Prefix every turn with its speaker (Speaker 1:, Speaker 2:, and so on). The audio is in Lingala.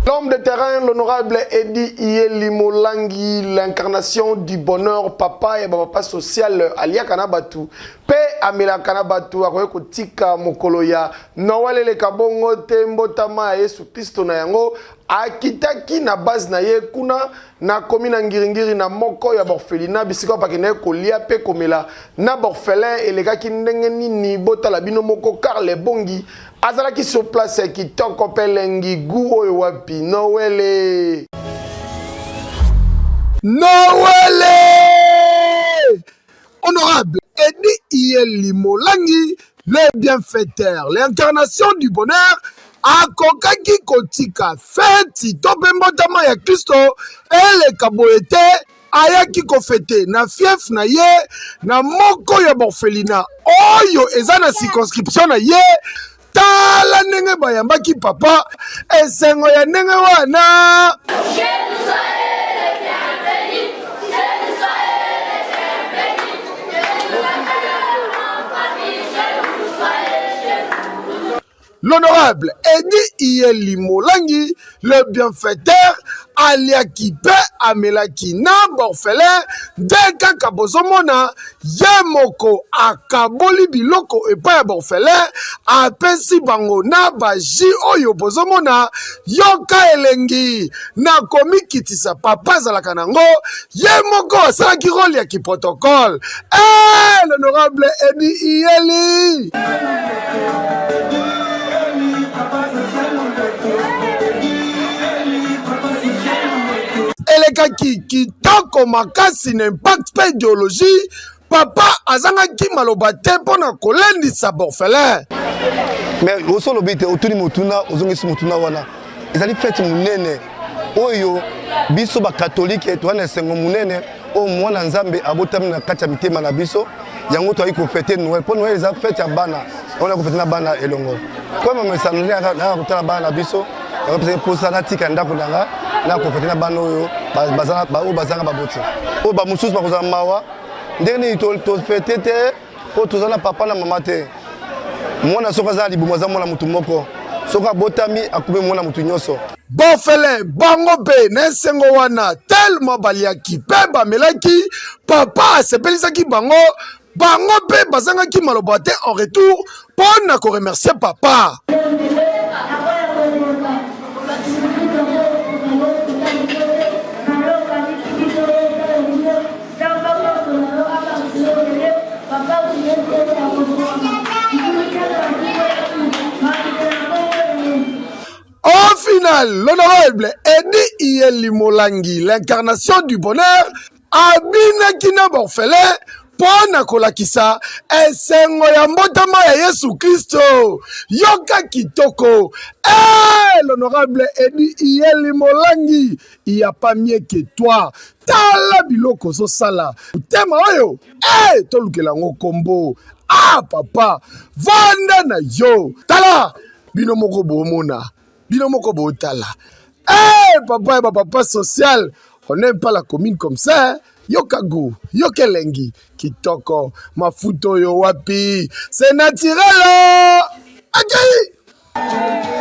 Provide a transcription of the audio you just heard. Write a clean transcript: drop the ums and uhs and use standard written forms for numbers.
Speaker 1: L'homme de terrain, l'honorable Eddy Iyeli Molangi, l'incarnation du bonheur, papa et papa social, aliaka na batu, pe amelaka na batu, akoki kotika mokolo ya Noël eleka bongo te mbotama ya Yesu Kristo na yango akitaki na base na ye kuna na komi na ngiringiri na moko ya baorphelinat bisika wapi akendaki kolia pe komela na baorphelin elekaki ndenge nini botala bino moko Karl Ebongi azalaki sur place ya kitoko pe elengi gout oyo wapi Noele
Speaker 2: Noele Honorable Eddy Iyeli Molangi le bienfaiteur l'incarnation du bonheur akokaki kotika feti to mpe mbotama ya Klisto eleka boye te. Ayaki kofete na fief na ye na moko ya baorphelinat oyo eza na circonscription na ye. Tala ndenge bayambaki papa, esengo ya ndenge wana. L'honorable Eddy Iyeli Molangi, le bienfaiteur, aliaki mpe amelaki na baorphelin nde kaka bozomona ye moko akaboli biloko epai ya baorphelin, apesi bango na ba jus oyo bozomona. Yoka elengi na komikitisa papa azalaka nango, ye moko asalaki role ya kiprotocole. Eh, l'honorable Eddy Iyeli. Elekaki kitoko makasi na impact mpe ideologie. Papa azangaki maloba te mpo na kolendisa baorphelin.
Speaker 3: Mais oso olobi te, otuni motuna, ozongisi motuna wana. Ezali fete monene oyo biso bakatolike toza na esengo monene oyo mwana Nzambe abotami na kati ya mitema na biso. Yango toyaki kofete Noël, mpo Noël eza fete ya bana, yango na kofete na bana elongo. Koyeba momesano nde nayaka kotala bana na biso, yango mpe mposa natika ndako na nga na kofete na bana oyo oyo bazanga baboti, oyo bamosusu bakozala mawa ndenge nini tofete te mpo toza na papa na mama te. Mwana soki aza na libumu aza mwana motu moko, soki abotami akomi mwana motu nyonso.
Speaker 2: Baorphelin bango mpe na esengo wana tellement baliaki mpe bamelaki, papa asepelisaki bango, bango mpe bazangaki maloba te en retour mpo na koremercier papa. Au final, l'honorable Eddy Iyeli Molangi, l'incarnation du bonheur, abinaki na baorphelin mpo na kolakisa esengo ya mbotama ya Yesu Kristo. Yoka kitoko. Eh, l'honorable Eddy Iyeli Molangi, il y a pas mieux que toi. Tala biloko ozosala. Motema oyo, eh, tolukela yango kombo. Ah papa, vanda na yo. Tala, bino moko bomona, bino moko botala. Eh, papa ya ba papa social, on n'aime pas la commune comme ça. Hein? Yoka goût, yoka elengi, kitoko, mafuta oyo wapi? C'est naturel. Akei.